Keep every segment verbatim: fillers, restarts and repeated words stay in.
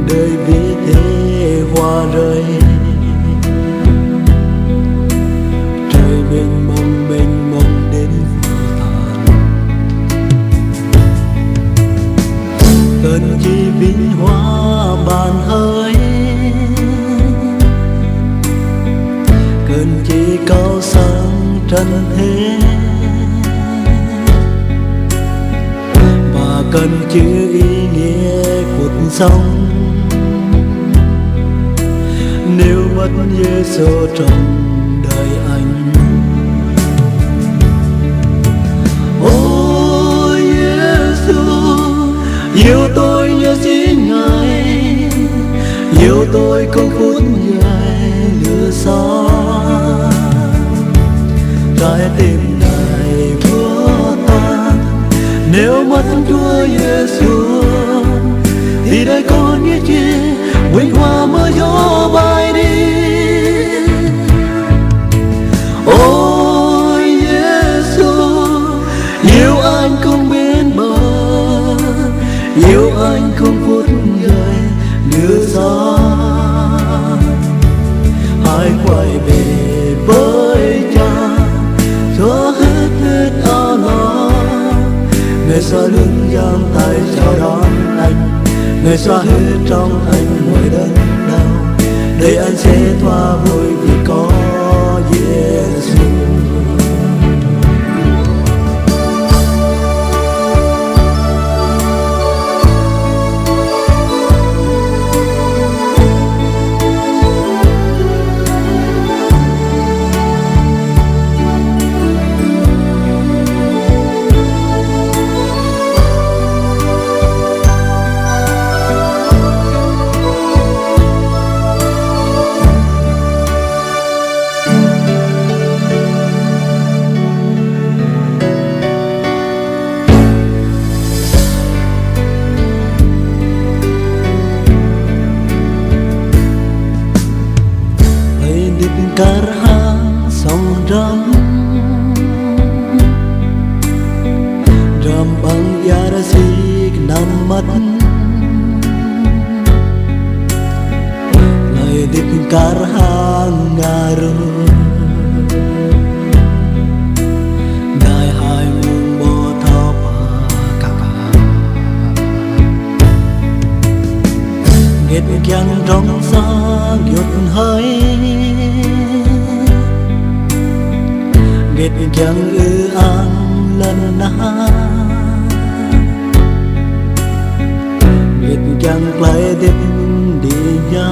Đời vì thế hoa rơi, trời mênh mông, mênh mông đến vô tận. Kơnh chỉ vinh hoa ban hơi, kơnh chỉ kâo sang trần thế, và kơnh chữ ý nghĩa cuộc sống. Nếu mất Giêsu trong đời anh, ôi Giêsu, yêu tôi như chính Ngài, yêu tôi không phút giây lìa xa. Trái tim này vỡ tan nếu mất Chúa Giêsu, thì đời con nghĩa chi, vinh hoa mơ gió bay đi. Ôi Giêsu, yêu anh không bên bờ, yêu anh không phút giây lìa xa. Hãy quay về với Cha, xóa hết vết áo lo. Người xóa lưng dáng tay chào đón anh, người xóa hết trong anh mọi đớn đau. Đời anh sẽ tỏa vui vì có Giêsu. Ơi đĭp kar hăng song dram, dram ƀăng ia rơsik năm măt. Ơi đĭp kar hăng ngă ruă, đơi hai mông ƀu thâo pơkă. Hơget kiăng rŏng sang gơyut hơi, hơget kiăng ư ang lŏn tơnah, hơget kiăng tơlơi hơdip dih ña.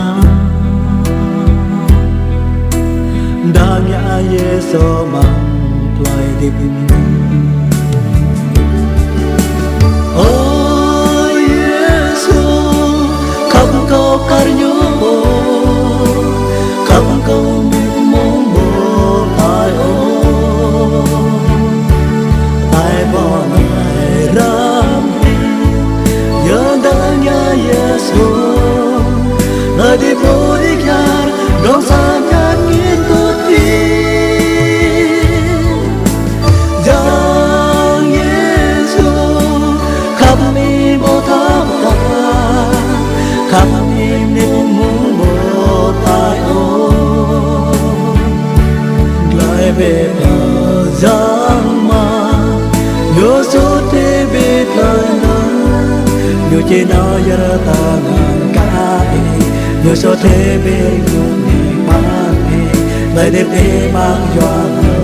Dah ngă Yêsu amăng tơlơi hơdip. Ơ Yêsu, khăp kơ kar ñu, khăp kơ mơ̆ng ƀô̆ tơlơi ôh. Tơlơi ƀô̆ anai răm hĭ, yơh dah ngă Yêsu, tơlơi hơdip ƀu djơ̆ kiar, rŏng sang kiar ngĭn tŭ tĭ. Yang Yêsu, khăp mơ̆ng ƀô̆ tơlơi ta, khăp mơ̆ng anŭn mơ̆ng ƀô̆ tơlơi ôh. Glai bĕ tơlơi Yang mơ̆n, ñu sut hĭ bĕ tơlơi anŭn, ñu či nao yơr ta ngăn kơ hĭ, ñu sut hĭ bĕ ñu ning ƀang hĭ, tơlơi hơdip hĭ ƀang yua